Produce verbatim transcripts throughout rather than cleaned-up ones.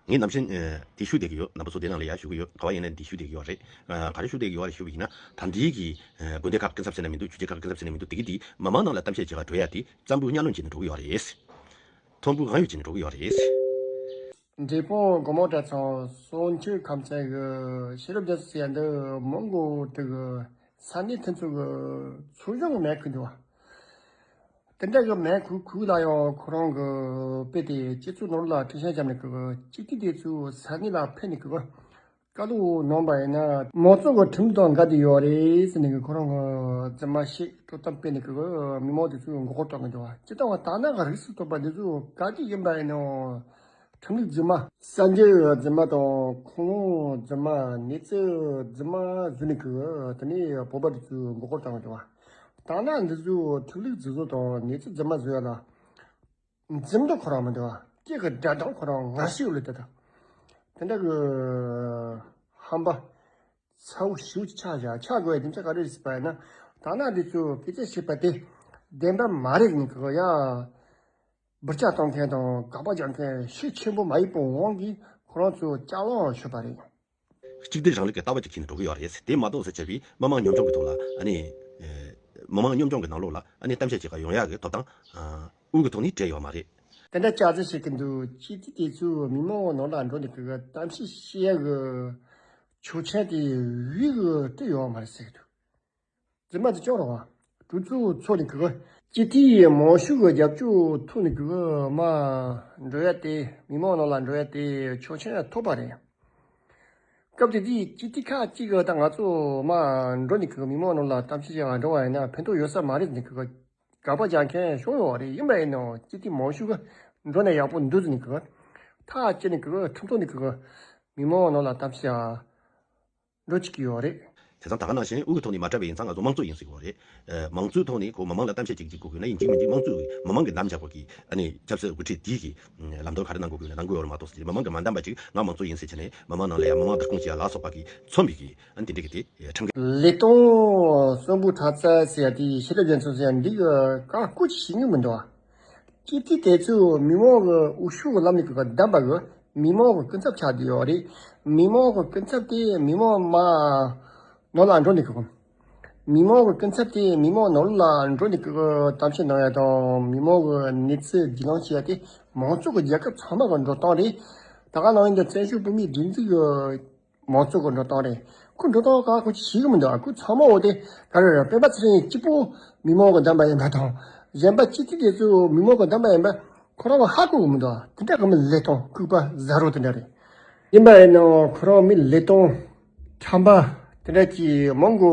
ངས་ནམ་ཞིག་ཨ་དེ་ཞུ་བསྡད་ཀྱི་ཡོད། རྣམ་པ་ཚོ་དེ་ནང་ལ་ཡར་ཞུ་གི་ཡོད། ག་བ་ཡིན་ན་དེ་ཞུ་བསྡད་ཀྱི་ཡོད་རེད། ཨ་ག་རེ་ཞུ་བསྡད་ཀྱི་ཡོད་རེད་ཞུ་བ་ཡིན་ན། ད་འདིའི་གི་ཨ་དགོན་སྡེ་ཁག་སྐུ་ཚབ་ཟེར་ན་མི་འདུག་ཆོས་རྗེ་ཁག་སྐུ་ཚབ་ཟེར་ན་མི་འདུག་དེ་གི་དེ་མི་མང་ནང་ལ་གཏམ་བཤད་བྱེད་ག་འགྲོ་ཡ་དེ་རྩམ་པོ་གཉའ་གནོན་བྱས་ནས་འགྲོ་གི་ཡོད་རེད། ཐོམ་བུ་གང་ཡོད་བྱས་ནས་འགྲོ་གི་ཡོད་རེད། འབྲས་སྤུངས་སྒོ་མང་གྲྭ་ཚང་གསུང་ཆོས་ཁམས་ཚན་གྱི་ཤེས་རབ་རྒྱ་མཚོ་ཟེར་ཡ་འདི་མོན་གྷོ་དེ་གི་ས་གནས་མཐུན་ཚོགས་ཀྱི་ཚོགས་གཞོན་གྱི་མེད་ཁུལ་འདུག་བ། དེ་འདྲ་གི་མེད་ཁུལ་ཁུལ་ལ་ཡང་ཁོ་རང་གི་དཔེ་དེ་སྤྱི་ཚོགས་ནང་ལ་འཁྲི་ཤིང་བརྒྱབ་ནས་གི་སྤྱི་འཐུས་དེ་ཚོའི་ས་གནས་ལ་ཕེབས་ནས་གི་བཀའ་སློབ་གནང་པ་ཡིན་ན་མང་གཙོ་གི་ཁྲིམས་ལུགས་དང་འགལ་དུ་ཡོད་རེད་ཟེར་ནས་གི་ཁོ་རང་གི་རྫུན་མ་བཤད་དཀྲོག་གཏམ་སྤེལ་ནས་གི་མི་མང་དེ་ཚོའི་མགོ་སྐོར་གཏོང་གི་འདུག་བ། སྤྱིར་བཏང་བ་དག་སྣང་གི་རིགས་སུ་གཏོགས་པ་འདི་ཚོ་ག་དུས་ཡིན་པ་ཡིན་ནའང་ཁྲིམས་ལུགས་རྫུན་མ། གསར་འགྱུར་རྫུན་མ་དང་ཁུངས་ལུང་རྫུན་མ། གནས་ཚུལ་རྫུན་མ་བཟོས་ནས་གི་དེ་ནས་བོད་པ་དེ་ཚོའི་མགོ་སྐོར་བཏང་གི་འདུག་བ། དག་སྣང་འདི་ཚོ་ཁྲིམས་ལུགས་རྫུན་བཟོ་དང་གནས་ཚུལ་རྫུན་མ་བཟོ་ཡ་ལ་འཛེམ་དོགས་ཁོ་རང་མི་འདུག་བ། སྐད་ཀྱི་སྒྲ་གདངས་ཁོ་རང་ངར་ཤུགས་ལས་དེ་དང་། དེ་འདྲ་གི་ཧམ་པ་ཚ་བོ་ཞེ་པོ་ཅིག་ཆགས་བཞག་ཆགས་དགོས་ཡ་རྒྱུ་མཚན་ག་རེ་རེད་ཟེར་བ་ཡིན་ན། དག་སྣང་འདི་ཚོས་སྐད་ཆ་བཤད་པ་དེ་བདེན་པ་མ་རེད་ནི་གི་ཡ། འབུར་ལྕག་གཏོང་མཁན་དང་དགག་པ་རྒྱག་མཁན་ཤུགས་ཆེན་པོ་མ་ཡིན་པའི་དབང་གིས་ཁོ་རང་ཚོ་ལྕགས་ལོག་ཤོར་བ་རེད། གཅིག་སྡུད་རིང་ལུགས་ཀྱི་ལྟ་བ་ཅིག་འཁྱེར་ནས་འགྲོ་གི་ཡོད་རེད། དེ་མ་གཏོགས་ཟེར་བྱས་པའི་མི་མང་ཉམ་ཆུང་གི་ཐོག་ལ་ཨ་ནི། མི་མང་ཉམ་ཆུང་གི་ནང་ལོགས་ལ་ཨ་ནི་གཏམ་བཤད་བྱེད་ག་ཡོང་ཡག་གི་ཐོབ་ཐང་དབུས་ཀྱི་ཐོག་ནས་སྤྲད་ཡོད་མ་རེད། དེ་འདྲ་སྐྱག་རྫུན་བཤད་ཀྱི་འདུག་སྤྱི་འཐུས་དེ་ཚོས་མི་མང་ནང་ལ་འགྲོ་ནས་གི་གཏམ་བཤད་བཤད་ཡག་གི་ཆོག་མཆན་དེ་དབུས་ཀྱི་སྤྲད་ཡོད་མ་རེད་ཟེར་གི་འདུག་རྫུན་མ་དེ་ཅོག་རོ་བ། གྲོས་ཚོགས་ཚོགས་ནས་གི་གི་སྤྱི་འཐུས་མང་ཤོས་ཀྱི་རྒྱབ་སྐྱོར་ཐོབ་ནས་གི་གི་མར་འགྲོ་ཡ་དེ་མི་མང་ནང་ལ་འགྲོ་ཡ་དེ་ཆོག་མཆན་ཐོབ་པ་རེད། སྐབས་དེ་དུས་སྤྱི་འཐུས་ཁག་ཅིག་གི་ད་ང་ཚོ་མར་འགྲོ་ནས་གི་གི་མི་མང་ནང་ལ་གཏམ་བཤད་བྱེད་ག་འགྲོ་བ་ཡིན་ན་ཕན་ཐོགས་ཡོད་ས་མ་རེད་ཟེར་ནས་གི་གི་དགག་པ་རྒྱག་མཁན་ཤོང་ཡོད་རེད། ཡིན་པ་ཡིན་ནའང་སྤྱི་འཐུས་མང་ཤོས་ཀྱི་འགྲོ་ན་ཡག་པོ་འདུག་ཟེར་ནས་གི་གི་ཐག་བཅད་ནས་གི་གི་ཁྲིམས་ཐོག་ནས་གི་གི་མི་མང་ནང་ལ་གཏམ་བཤད་འགྲོ་བཅུག་གི་ཡོད་རེད། དེང་སང་ད་ག་ནང་བཞིན་དབུས་ཀྱི་ཐོག་ནས་མ་གྲགས་པ་ཡིན་ཙང་ང་ཚོ་དམངས་གཙོ་ཡིན་ཟེར་གི་ཡོད་རེད། ཨ་མང་གཙོའི་ཐོག་ནས་ཁོ་མི་མང་ལ་གཏམ་བཤད་ཅིག་བྱེད་དགོས་ཀྱི་ཡོད་ན་ཡིན་གཅིག་མིན་གཅིག་དམངས་གཙོ་གི་མི་མང་གིས་འདེམས་བཞག་པ་གི་ཨ་ནི་ཆབ་སྲིད་དབུ་ཁྲིད་དེ་གིས་ལམ་སྟོན་ག་རེ་གནང་དགོས་ཀྱི་ཡོད་ན་གནང་དགོས་ཡོད་རེད་མ་གཏོགས་ཟེར་མི་མང་གིས་མ་འདེམས་པ་ཅིག་ང་དམངས་གཙོ་ཡིན་ཟེར་བྱས་ནས་མི་མང་ནང་ལ་ཡ་མི་མང་བདག་སྐྱོང་བྱེད་ཡ་ལ་སོགས་པ་གི་མཚོན་པའི་གི་ཨ་ནི་དེ་འདྲ་གི་དེ་ཁྲིམས་འགལ། ལས་སྟངས་གསོན་པོ་ཁྲག་རྩ་ཟེར་ཡ་དེ་ཤེས་རབ་རྒྱ་མཚོ་ཟེར་ཡ་འདི་གི་བཀའ་བཀོད་ཅིག་བྱེད་མྱོང་མི་འདུག་ཨ། སྤྱི་འཐུས་དེ་ཚོས་མི་མང་གི་འོས་ཤོག་གི་ལམ་ནས་གི་བདམས་པ་གི་མི་མང་གི་སྐུ་ཚབ་ཆགས་བསྡད་ཡོད་རེད། མི་མང་གི་སྐུ་ཚབ་དེ་མི་མང་མ་ནང་ལ་འགྲོ་ནས་གི་མི་མང་གི་སྐུ་ཚབ་དེ་མི་མང་ནང་ལ་འགྲོ་ནས་གི་གཏམ་བཤད་གནང་ཡ་དང་མི་མང་གི་གནས་ཚུལ་བརྒྱུད་ལམ་བྱེད་ཡ་དེ་མང་གཙོ་གི་རྒྱལ་ཁབ་ཚང་མ་གི་འགྲོ་སྟངས་རེད། ད་ག་ནང་བཞིན་དུ་བཙན་བྱོལ་བོད་མིའི་སྒྲིག་འཛུགས་ཀྱི་མང་གཙོ་གི་འགྲོ་སྟངས་རེད། ཁོ་འགྲོ་སྟངས་ག་ཁོ་ཅིག་ཤེས་གི་མི་འདུག་ཁོ་ཚང་མ་འོ་དེ་ག་རེ་རེད། སྤེན་པ་ཚེ་རིང་གཅིག་པོ་མི་མང་གི་འདེམས་པ་ཡིན་པ་དང་། གཞན་པ་སྤྱི་འཐུས་དེ་ཚོ་མི་མང་གི་འདེམས་པ་ཡིན་པ་ཁོ་རང་གི་ཧ་གོ་གི་མི་འདུག་དེ་འདྲ་གི་མི་ལས་སྟངས་ལྐུགས་པ་ཟ་རོ་དེ་འདྲ་རེད། ཡིན་པ་ཡིན་ནའང་ཁོ་རང་མི་ལས་སྟངས་ཁྲམ་པ་དེ་འདྲ་གྱིས་མང་གོ་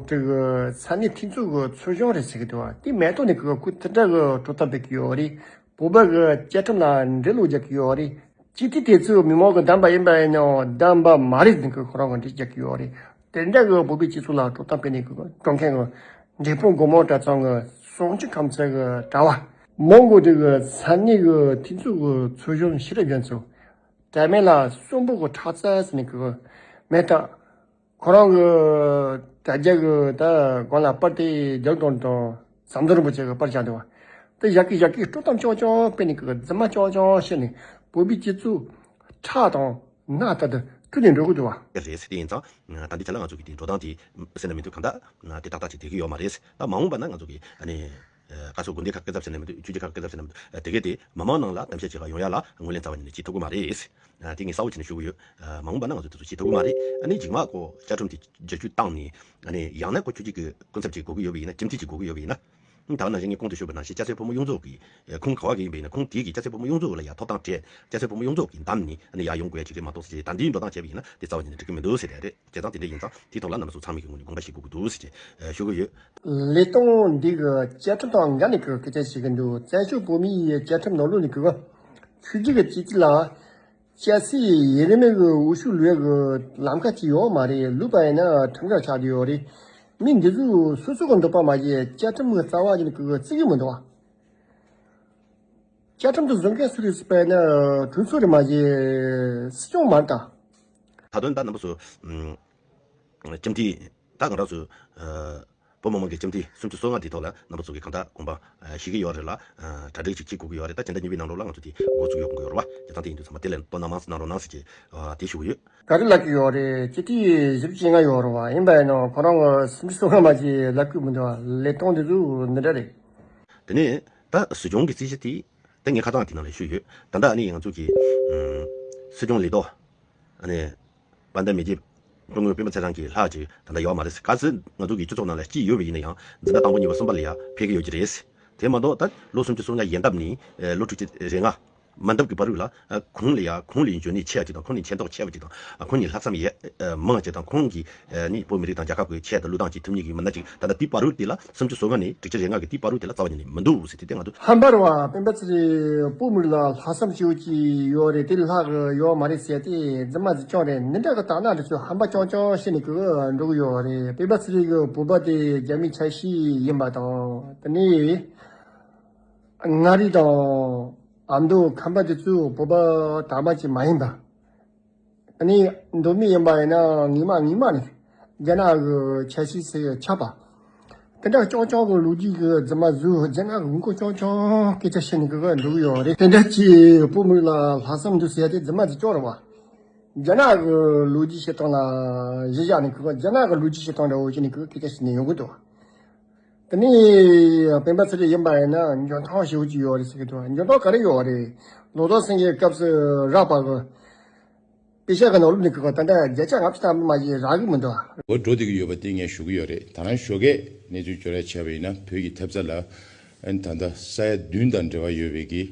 དྲི་གི་ས་གནས་འཐུས་ཚོགས་གི་ཚོགས་གཞོན་རེད་ཟེར་གི་འདུག་དེ་མེད་དོ་ནས་གི་ཁོ་དེ་འདྲ་གི་གྲོས་བསྟུན་སྤེལ་གི་ཡོད་རེད། བོད་པ་གི་བཅའ་ཁྲིམས་ལ་འགྲེལ་བཤད་རྒྱག་གི་ཡོད་རེད། སྤྱི་འཐུས་དེ་ཚོས་མི་མང་གི་འདེམས་པ་ཡིན་པ་ཡིན་ནའང་འདེམས་པ་མ་རེད་ཟེར་གི་ཁོ་རང་གི་འགྲེལ་བཤད་རྒྱག་གི་ཡོད་རེད། དེ་འདྲ་གི་བོད་པའི་སྤྱི་ཚོགས་ལ་གྲོས་བསྟུན་སྤེལ་ནས་གི་འགྲོ་མཁན་གི་འབྲས་སྤུངས་སྒོ་མང་གྲྭ་ཚང་གི་གསུང་ཆོས་ཁམས་ཚན་གི་གྲྭ་བ་མང་གོ་དྲི་གི་ས་གནས་གི་འཐུས་ཚོགས་གི་ཚོགས་གཞོན་ཤེས་རབ་རྒྱ་མཚོ། དྲ་མེད་ལ་གསོན་པོ་གི་ཁྲག་རྩ་ཟེར་ནས་གི་མེད་ད། ཁོ་རང་གི་དྲ་རྒྱ་གི་ད་སྒང་ལ་པར་དེ་རྒྱག་དང་དང་ཟམ་གདོང་རིན་པོ་ཆེ་གི་པར་བཞག་འདུག་བ། དེ་ཞག་གི་ཞག་གི་དཀྲོག་གཏམ་རྐྱང་རྐྱང་སྤེལ་ནས་གི་རྫུན་མ་རྐྱང་རྐྱང་བཤད་ནས་བོད་པའི་སྤྱི་ཚོགས་ཁྲག་དང་ནག་ལྟར་དུ་ཁུར་ནས་འགྲོ་གི་འདུག་བ། རེད་ཟེར། དེ་ཡིན་ཙང་ད་འདི་ཆ་ལ་ང་ཚོ་གི་དེ་འགྲོ་སྟངས་དེ་ཟེར་ན་མི་འདུག་གང་ལྟར་དེ་ཏག་ཏག་ཅིག་བསྡད་ཀྱི་ཡོད་མ་རེད། ད་མ་འོངས་པ་ན་ང་ཚོ་གི་ཨ་ནི་བཀའ་ཟུར་དགོན་སྡེ་ཁག་སྐུ་ཚབ་ཟེར་ན་མི་འདུག་ཆོས་བརྒྱུད་ཁག་སྐུ་ཚབ་ཟེར་ན་མི་འདུག་དེ་གས་དེ་མི་མང་ནང་ལ་གཏམ་བཤད་བྱེད་ག་ཡོང་ཡ་ལ་ངོས་ལེན་རྩ་བ་ཉིད་ནས་བྱེད་ཐུབ་ཀྱི་མ་རེད། ཨ་དེ་ངས་གསལ་པོ་བྱས་ནས་ཞུ་གི་ཡོད། ཨ་མ་འོངས་པ་ན་ང་ཚོ་དེ་ཚོ་བྱེད་ཐུབ་ཀྱི་མ་རེད། ཨ་ནི་རྗེས་མ་ཁོ་བཅའ་ཁྲིམས་དེ་བསྒྱུར་བཅོས་བཏང་ནས་ཨ་ནི་ཡང་ན་ཁོ་ཆོས་བརྒྱུད་ཀྱི་སྐུ་ཚབ་ཅིག་དགོས་ཀྱི་ཡོད་པ་ཡིན་ན། སྤྱི་འཐུས་ཅིག་དགོས་ཀྱི་ཡོད་པ་ཡིན་ན། ད་ག་ནང་བཞིན་ངས་གོང་དུ་ཞུས་པ་ནང་བཞིན་སྐྱ་སེར་ཕོ་མོ་ཡོངས་རྫོགས་ཀྱི་ཁོངས་ག་བ་གི་ཡིན་པ་ཡིན་ན་ཁོངས་དེ་གི་སྐྱ་སེར་ཕོ་མོ་ཡོངས་རྫོགས་ལ་ཡ་ཐོབ་ཐང་སྤྲད། སྐྱ་སེར་ཕོ་མོ་ཡོངས་རྫོགས་ཀྱིས་བདམས་ནས་ཨ་ནི་ཡར་ཡོང་དགོས་ཡ་ཅིག་རེད་མ་གཏོགས་ཟེར་ད་འདིའི་འགྲོ་སྟངས་བྱས་པ་ཡིན་ན་དེ་རྩ་བ་ཉིད་ནས་འགྲིག་གི་མི་འདུག་ཟེར་ཡ་རེད། བྱས་ཙང་དེ་འདྲ་ཡིན་ཙང་དེའི་ཐོག་ལ་རྣམ་པ་ཚོ་ཚང་མས་ཀྱི་ངོས་ནས་དགོངས་པ་བཞེས་དགོས་ཀྱི་འདུག་ཟེར་ཅེས་ཞུ་གི་ཡོད། ལས་སྟངས་འདི་གི་བཅའ་ཁྲིམས་དང་འགལ་ནས་གི་སྐད་ཆ་བཤད་གི་འདུག་བཙན་བྱོལ་བོད་མིའི་བཅའ་ཁྲིམས་ནང་ལོགས་ནས་གི་ཆོས་བརྒྱུད་ཀྱི་སྤྱི་འཐུས་ལ་སྐྱ་སེར་ཡིན་རིང་མིན་གི་འོས་ཤོག་ལུས་གི་ལམ་ཁ་ཅིག་ཡོད་མ་རེད། ལུས་པ་ཡིན་ན་ཁྲིམས་འགལ་ཆགས་བསྡད་ཡོད་རེད། མི་འདི་ཚོས་སོ་སོ་གི་འདོད་པ་མ་བྱས་བཅའ་ཁྲིམས་གི་རྩ་བ་ཉིད་ནས་གི་བརྩི་གི་མི་འདུག་བ། བཅའ་ཁྲིམས་དེ་བཟོ་མཁན་སུ་རེད་ཟེར་བ་ཡིན་ན་གྲོས་ཚོགས་རེད་མ་གཏོགས་སྲིད་སྐྱོང་མ་རེད་ད། ད་དོན་ད་རྣམ་པ་ཚོ་ཨམ་སྤྱི་འཐུས་ད་གང་འདྲ་ཚོ་ཨ་ བོད་མི་མང་གི་སྤྱི་འཐུས་སུམ་ཅུ་སོ་ལྔ་དེའི་ཐོག་ལ་རྣམ་པ་ཚོ་གིས་གང་ལྟར་དགོངས་པ་ཞུ་གི་ཡོད་རེད་ལ། གྲ་སྒྲིག་ཅིག་བྱེད་དགོས་ཀྱི་ཡོད་རེད། ད་སྤྱི་ཟླ་གཉིས་པའི་ནང་ལོགས་ལ་ང་ཚོ་དེ་འགོ་ཚུགས་ཡོང་གི་ཡོད་རེད་བ། བྱས་ཙང་དེ་ཡིན་དུས་ཚང་མ་དེ་ལ་དོ་སྣང་མང་ཙམ་གནང་རོགས་གནང་ཟེར་གྱི་དེ་ཞུ་གི་ཡོད། ག་རེ་ལབ་ཀྱི་ཡོད་རེད། སྤྱི་འཐུས་བཞི་བཅུ་ཞེ་ལྔ་ཡོད་རེད་བ། ཡིན་པ་ཡིན་ནའང་ཁོ་རང་གི་སུམ་ཅུ་སོ་ལྔ་མ་ཞིག་ལབ་དགོས་མི་འདུག་བ། ལས་སྟངས་འདི་ཚོ་འདི་འདྲ་རེད། དེ་ནས་ད་སྲིད་སྐྱོང་གི་རྩིས་གཞི་དེ་ད་ངས་ཁ་སང་དེ་ནང་ལ་ཞུས་ཡོད། ད་ལྟ་ཨ་ནི་ང་ཚོ་གི་ཨམ་སྲིད་སྐྱོང་ལས་ཐོག་ཨ་ནི་དཔལ་ལྡན་མི་རྗེ་སྐུ་ངོ་སྤེན་པ་ཚེ་རིང་གི་ལྷག་ཅིག་ད་ལྟ་ཡོད་མ་རེད། གལ་སྲིད་ང་ཚོ་གི་སྤྱི་ཚོགས་ནང་ལ་གཅིག་ཡོད་པ་ཡིན་ན་ཡང་འཛིན་གྲྭ་དང་པོ་གཉིས་པ་གསུམ་པ་ལ་ཡང་ཕེབས་ཀྱི་ཡོད་ཀྱི་རེད། དེ་མ་གཏོགས་ད་ལོ་སུམ་ཅུ་སོ་ལྔ་ཡན་འདབ་ནས་ལོ་དྲུག་ཅུ་རེ་ལྔ་མ་འདབ་ཀྱི་བར་དུ་ལ་ཁོང་ལ་ཡང་ཁོང་ལ་འཇོན་ནུས་ཆེ་བ་ཅིག་དང་། ཁོང་ལ་མཁྱེན་རྟོགས་ཆེ་བ་ཅིག་དང་། ཁོང་ལ་ལྷག་བསམ་ཡས་མང་ཅིག་དང་། ཁོང་གིས་ནི་བོད་མི་རིགས་དང་རྒྱལ་ཁབ་ཀྱི་ཆེད་དུ་བློས་བཏང་བྱེད་ཐུབ་མཁན་གྱི་མི་སྣ་ཅིག་ད་ལྟ་དེའི་བར་དུ་དེ་ལ་སུམ་ཅུ་སོ་ལྔ་ནས་དྲུག་ཅུ་རེ་ལྔ་གི་དེའི་བར་དུ་དེ་ལ་རྩ་བ་ཉིད་ནས་མི་འདུག་ཟེར་དེ་དེ་ང་ཚོ། ཧམ་པ་རེད་བ། སྤེན་པ་ཚེ་རིང་བོད་མི་རིགས་ལ་ལྷག་བསམ་ཞེ་པོ་ཅིག་ཡོད་རེད། དེ་ལྷག་གི་ཡོད་མ་རེད་ཟེར་དེ་རྫུན་མ་རྫུན་རྐྱང་རེད། འདི་འདྲ་གི་དག་སྣང་འདི་ཚོ་ཧམ་པ་རྐྱང་རྐྱང་བཤད་ནས་གི་འགྲོ་གི་ཡོད་རེད། སྤེན་པ་ཚེ་རིང་གི་བོད་པ་དེ་རྒྱ་མིའི་ཆ་ཤས་ཡིན་པ་དང་། དེ་ནས་མངའ་རིས་དང་ཨ་མདོ་ཁམས་པ་དེ་ཚོ་བོད་པ་དག་པ་ཅིག་མ་ཡིན་པ། ཨ་ནི་མདོ་སྨད་ཡིན་པ་ཡིན་ན་ངོ་མ་ངོ་མ་ནས་རྒྱ་ནག་གི་ཆ་ཤས་སུ་ཆགས་པ། དེ་འདྲ་རྐྱང་རྐྱང་གི་ལོ་རྒྱུས་ཀྱི་རྫུན་མ་བཟོས། རྒྱ་ནག་གི་མགོ་སྐོར་རྐྱང་རྐྱང་སྐད་ཆ་བཤད་ནས་གི་འགྲོ་གི་ཡོད་རེད། དེ་འདྲ་ཅིག་བོད་མི་རིགས་ལ་ལྷག་བསམ་འདུག་ཟེར་ཡ་དེ་རྫུན་མ་རྫུན་རྐྱང་རེད་བ། རྒྱ་ནག་གི་ལོ་རྒྱུས་བཤད་སྟངས་ལ་གཞི་བཞག་ནས་གི་རྒྱ་ནག་གི་ལོ་རྒྱུས་བཤད་སྟངས་འདྲ་བོ་བྱས་ནས་གི་སྐད་ཆ་བཤད་ནས་ཡོང་གི་འདུག་བ། དེ་ནས་སྤེན་པ་ཚེ་རིང་ཡིན་པ་ཡིན་ན་འཇོན་ཐང་ཞེ་པོ་ཅིག་ཡོད་རེད་ཟེར་གི་འདུག་འཇོན་ཐང་ག་རེ་ཡོད་རེད། ལོ་ཏོག་སེང་གེའི་སྐབས་སུ་རག་པ་གི་དཔེ་ཆ་གི་ནང་ལོགས་ནས་གི་ད་ལྟ་བརྒྱ་ཆ་ལྔ་བཅུ་ཐམ་པ་མ་ཞིག་རག་གི་མི་འདུག་འོ་འགྲོ་བསྡད་ཀྱི་ཡོད་པ་དེ་ངས་ཞུ་གི་ཡོད་རེད། ད་རང་ཞོགས་ཀས་གནས་ཚུལ་བཅོ་ལས་བྱས་པ་ཡིན་ན་བོད་ཀྱི་ཐེབས་རྩ་ལ་ཨ་ནི་ད་ལྟ་ས་ཡ་བདུན་དང་འབྲེལ་བ་ཡོད་པའི་གི་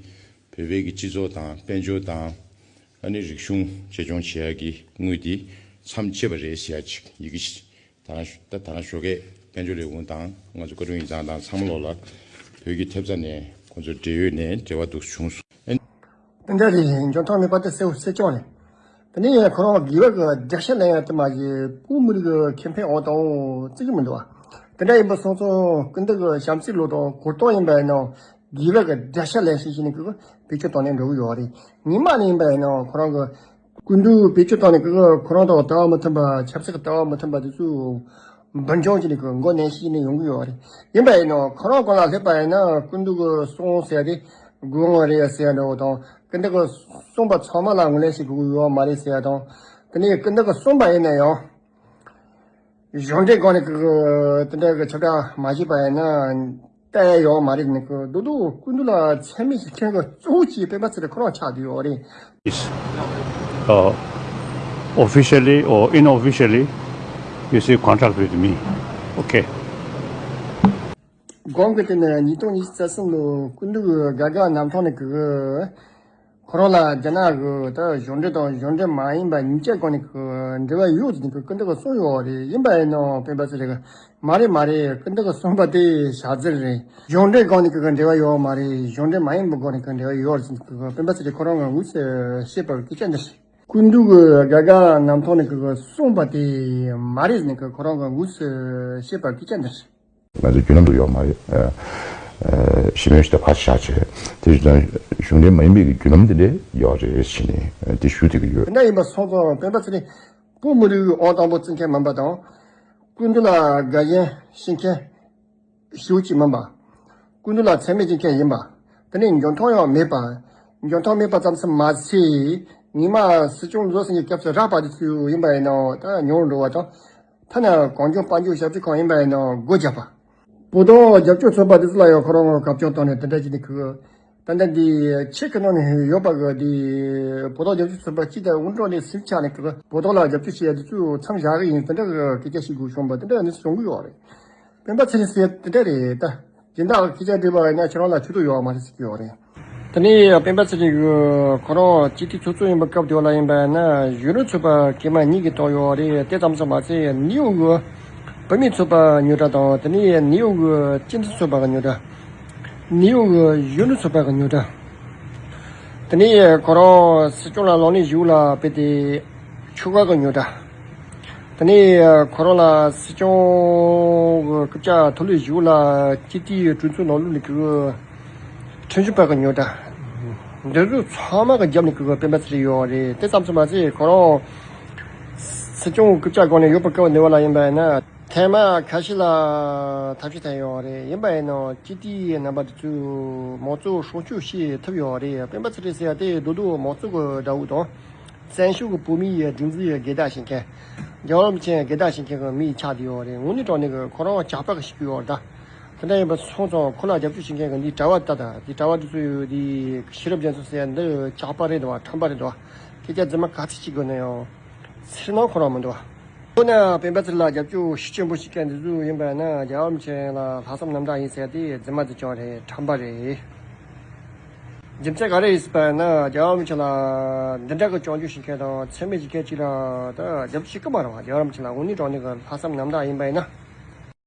བོད་པའི་གི་སྤྱི་ཚོགས་དང་དཔལ་འབྱོར་དང་ཨ་ནི་རིག་གཞུང་གཅེས་སྐྱོང་བྱེད་ཡ་གི་དངུལ་དེ་མཚམས་ཆད་པ་རེད་ཟེར་ཡ་ཅིག་ཡི་གེ་ཞིག་ད་རང་ད་ད་རང་ཞོགས་ཀས་དཔལ་འབྱོར་ལས་ཁུངས་དང་ང་ཚོ་བཀའ་དྲུང་ཡིག་ཚང་དང་ཚང་མ་ལོག་ལ་བོད་ཀྱི་ཐེབས་རྩ་ནས་ཁོང་ཚོ་འབྲེལ་ཡོད་ནས་འབྲེལ་བ་འདུག་བྱུང་སོང་། ཨེ། དེ་འདྲ་རེད། འཇོན་ཐང་མེད་པ་དེ་གསལ་པོ་གསལ་རྐྱང་རེད། དེ་ནས་ཁོ་རང་དགེ་བ་གི་དགྲ་ཤ་ལེན་ཡ་དེ་མ་གཞི་བོད་མི་རིགས་ཀྱི་ཁེ་ཕན་འོག་ཏུ་བརྩི་གི་མི་འདུག་བ། དེ་འདྲ་ཡིན་པ་སོང་ཙང་སྐུ་མདུན་གྱི་བྱམས་བརྩེའི་བློ་དང་གུ་དོག་ཡིན་པ་ཡིན་ནའང་དགེ་བ་གི་དགྲ་ཤ་ལེན་ཤེས་ཤེས་ནས་ཀྱི་བེད་སྤྱོད་བཏང་ནས་འགྲོ་གི་ཡོད་རེད། ངོ་མ་ནས་ཡིན་པ་ཡིན་ནའང་ཁོ་རང་གི་སྐུ་མདུན་བེད་སྤྱོད་བཏང་ནས་ཀྱི་ཁོ་རང་དང་ལྟ་བ་མི་མཐུན་པ། ཆབ་སྲིད་ཀྱི་ལྟ་བ་མི་མཐུན་པ་དེ་ཚོ་འབུར་འཇོམས་བྱས་ནས་ཀྱི་མགོ་ནས་ཤེས་ནས་ཡོང་གི་ཡོད་རེད། ཡིན་པ་ཡིན་ནའང་ཁོ་རང་སྒང་ལ་སླེབས་པ་ཡིན་ན་སྐུ་མདུན་གྱི་གསུང་ཟེར་ཡ་དེ་དགོས་ངེས་རེད་ཟེར་ཡ་འདྲ་བོ་དང་། སྐུ་མདུན་གྱི་གསུངས་པ་ཚང་མ་ལ་ངོས་ལེན་བྱེད་དགོས་ཀྱི་ཡོད་མ་རེད་ཟེར་ཡ་དང་། དེ་ནས་སྐུ་མདུན་གྱི་གསུངས་པ་ཡིན་ན་ཡང་། གཞུང་འབྲེལ་སྒང་ནས་ཀྱི་དེ་འདྲ་གི་ཁྱབ་བསྒྲགས་མ་བྱས་པ་ཡིན་ན་ལྟ་ཡ་ཡོད་མ་རེད། ནི་ཀྱི་རྡོག་རྡོག་སྐུ་མདུན་ལ་མཚན་སྨད་ཞིག་མཁན་གྱི་གཙོ་བོ་གཅིག་སྤེན་པ་ཚེ་རིང་ཁོ་རང་ཆགས་བསྡད་ཡོད་རེད། Is, uh, officially or unofficially, you see contract with me. Okay. དགོངས་ཀྱི་དེ་ནི་ཉིས་སྟོང་ཉི་ཤུ་རྩ་གསུམ་ལོ་སྐུ་མདུན་གྱི་དགའ་དགའ་གནམ་ཐང་ནས་ཀྱི། ཁོ་རང་ལ་རྒྱ་ནག་གི་ད་གཞུང་འབྲེལ་དང་གཞུང་འབྲེལ་མ་ཡིན་པ་གཉིས་ཀའི་སྒང་ནས་ཀྱི་འབྲེལ་བ་ཡོད་ཟེར་ནས་ཀྱི་སྐུ་མདུན་གྱིས་གསུངས་ཡོད་རེད། ཡིན་པ་ཡིན་ནའང་སྤེན་པ་ཚེ་རིང་གིས་མ་རེད་མ་རེད། སྐུ་མདུན་གྱིས་གསུངས་པ་དེ་ཞག་རྩི་རེད། གཞུང་འབྲེལ་སྒང་ནས་ཀྱི་འབྲེལ་བ་ཡོད་མ་རེད། གཞུང་འབྲེལ་མ་ཡིན་པའི་སྒང་ནས་ཀྱི་འབྲེལ་བ་ཡོད་རེད་ཟེར་ནས་ཀྱི་སྤེན་པ་ཚེ་རིང་ཁོ་རང་གིས་དངོས་སུ་བཤད་པའི་སྐད་ཆ་འདི་རེད། སྐུ་མདུན་གྱིས་དགའ་དགའ་གནམ་ཐང་ནས་ཀྱི་གསུངས་པ་དེ་མ་རེད་ཟེར་ནས་ཀྱི་ཁོ་རང་གིས་དངོས་སུ་བཤད་པའི་སྐད་ཆ་འདི་རེད། ང་ཚོ་བརྒྱུད་ལམ་དུ་ཡོད་མ་རེད། ཨ། ཨ། ཞི་མོལ་ཞིག་ད་ཕར་བཞག་བྱས་དེ་བཞིན་གཞུང་འབྲེལ་མ་ཡིན་པའི་བརྒྱུད་ལམ་དེ་འདྲ་ཡོད་རེད་ཟེར་ནས་དེ་ཞུ་བསྡད་ཀྱི་ཡོད། དེ་འདྲ་ཡིན་པ་སོང་ཙང་སྤེན་པ་ཚེ་རིང་བོད་མི་རིགས་ཨང་དང་པོ་བརྩི་མཁན་མིན་པ་དང་། སྐུ་མདུན་ལ་དགའ་ཞེན་བྱེད་མཁན་ཞེ་པོ་ཅིག་མིན་པ། སྐུ་མདུན་ལ་མཚན་སྨད་བྱེད་མཁན་ཡིན་པ། དེ་ནས་འཇོན་ཐང་ཡང་མེད་པ། འཇོན་ཐང་མེད་པ་ཙམ་ཞིག་མ་ཟད། ངོ་མ་སྲིད་སྐྱོང་བློ་སེང་གི་སྐབས་སུ་རག་པ་དེ་ཚོ་ཡིན་པ་ཡིན་ནའང་ད་ཉུང་རུ་འགྲོ་བ་དང་། ཐ་ན་གངས་ལྗོངས་དཔལ་འབྱོར་ཞབས་ཞུ་ཁང་ཡིན་པ་ཡིན་ནའང་སྒོ་བརྒྱབ་པ། བོད་དོན་རྒྱབ་སྐྱོར་ཚོགས་པ་དེ་ཚོ་ལ་ཡང་ཁོ་རང་གིས་བཀའ་བཀྱོན་བཏང་ནས་དེ་འདྲ་བྱས་ནས་ཁོས། ད་ལྟ་འདི་ཆེད་ཀྱི་ནང་ནས་ཡོད་པ་གི་འདི་བོད་དོན་རྒྱབ་སྐྱོར་ཚོགས་པ་སྤྱི་དང་དབུ་འགྲོ་ནས་ཟིན་ཆགས་ནས་ཁོས་བོད་དོན་ལ་རྒྱབ་སྐྱོར་བྱེད་ཡ་དེ་ཚོ་མཚམས་བཞག་གི་ཡིན། དེ་འདྲ་གི་སྐད་ཆ་བཤད་དགོས་བྱུང་བ་དེ་འདྲ་ནས་བྱུང་གི་ཡོད་རེད། སྤེན་པ་ཚེ་རིང་ཟེར་དེ་འདྲ་རེད་ད། སྦྱིན་བདག་གི་སྐད་ཆ་འདྲི་བ་ཡིན་ན་ཁྱེད་རང་ལ་ཆོད་དོ་ཡོད་མ་རེད་ཟེར་གྱི་ཡོད་རེད། དེ་ནས་སྤེན་པ་ཚེ་རིང་གིས་ཁོ་རང་སྤྱི་འཐུས་ཚོགས་གཙོ་ཡིན་པའི་སྐབས་དེ་བ་ལ་ཡིན་པ་ཡིན་ན་གཞོན་ནུ་ཚོགས་པ་སྐྱེས་མ་གཉིས་ཀྱིས་བཏང་ཡོད་རེད། དེ་ཙམ་ཙམ་མ་ཟད་ནིའུ་ཡོག་གི་བུད་མེད་ཚོགས་པ་ཉོ་གྲྭ་དང་། དེ་ནས་ནིའུ་ཡོག་གི་སྤྱི་འཐུས་ཚོགས་པ་གི་ཉོ་གྲྭ། ནིའུ་ཡོག་གི་གཞོན་ནུ་ཚོགས་པ་གི་ཉོ་གྲྭ། དེ་ནས་ཁོ་རང་སྲིད་སྐྱོང་ལ་གློག་བརྙན་ཞིག་ལ་ཕེབས་ཏེ། ཆོལ་ཁ་གི་ཉོ་གྲྭ། དེ་ནས་ཁོ་རང་ལ་སྲིད་སྐྱོང་གི་རྐུབ་བཀྱག་ཐོག་ལས་བཞུགས་ལ་སྤྱི་འཐུས་གྲོས་ཚོགས་ནང་ལོགས་ལ་གི་ཁྲིམས་ཞིབ་པ་གི་ཉོ་གྲྭ། འདི་ཚོ་ཚང་མ་གི་རྒྱབ་ནས་གི་སྤེན་པ་ཚེ་རིང་ཡོད་རེད། དེ་ཙམ་ཙམ་མ་ཟད་ཁོ་རང་སྲིད་སྐྱོང་གི་རྐུབ་བཀྱག་སྒང་ནས་ཡོད་པའི་སྐབས་ནས་བ་ལ་ཡིན་པ་ཡིན་ན། ཐེངས་མ་ཁ་ཤས་ལ་ཐབས་ཤེས་བསྟན་ཡོད་རེད། ཡིན་པ་ཡིན་ནའང་སྤྱི་བདེའི་རྣམ་པ་དེ་ཚོས་མང་གཙོ་སྲུང་སྐྱོབ་བྱེད་ཐུབ་ཡོད་རེད། སྤེན་པ་ཚེ་རིང་ཟེར་ཡ་དེ་རྡོག་རྡོག་མང་གཙོ་གི་དགྲ་བོ་དང་། བཙན་བྱོལ་གྱི་བོད་མིའི་སྒྲིག་འཛུགས་ཀྱི་སྒེར་བདག་བྱེད་མཁན། རྒྱལ་བ་རིན་པོ་ཆེ་སྒེར་བདག་བྱེད་མཁན་གྱི་མིས་ཆགས་བསྡད་ཡོད་རེད། དངོས་གནས་དྲང་གནས་ཀྱི་ཁོ་རང་ཇག་པ་གི་ཞིག་ཡོད་རེད་ད། དེ་འདྲ་ཡིན་པ་སོང་ཙང་ཁོ་ལ་རྒྱབ་སྐྱོར་བྱེད་མཁན་གྱི་འདིའི་གྲྭ་བ་ད་ད་འདི་གྲྭ་བ་དེ་ཚོ་ཡོད་དེ་ཤེས་རབ་རྒྱ་མཚོ་ཟེར་ཡ་འདི་ཇག་པ་རེད་འདུག་བ། ཁྲམ་པ་རེད་འདུག་བ། སྐད་ཆ་རྫུན་མ་ག་ཚོད་ཅིག་དགོས་ན་ཡང་། ཚེར་སྣང་ཁོ་རང་མི་འདུག་བ། ཁོ་ན་སྤེན་པ་ཚེ་རིང་ལ་རྒྱབ་སྐྱོར་ཤུགས་ཆེན་པོ་བྱེད་མཁན་འདི་ཚོ་ཡིན་པ་ན་རྒྱལ་བ་རིན་པོ་ཆེ་ལ་ལྷག་བསམ་རྣམ་དག་ཡིན་ཟེར་ཏེ་རྫུན་མ་དེ་ཅང་རེད། ཁྲམ་པ་རེད། རྒྱུ་མཚན་ག་རེ་ཡིན་ཟེར་བ་ན་རྒྱལ་བ་རིན་པོ་ཆེ་ལ་འདི་འདྲ་གི་སྐྱོན་བརྗོད་བྱེད་མཁན་དང་ཚད་མེད་བྱེད་མཁན་ཅིག་ལ་ད་རྒྱབ་སྐྱོར་བྱེད་ཀྱི་མ་རེད་བ། རྒྱལ་བ་རིན་པོ་ཆེ་ལ་དངོས་གནས་དྲང་གནས་ཀྱི་ལྷག་བསམ་རྣམ་དག་ཡིན་པ་ཡིན་ན།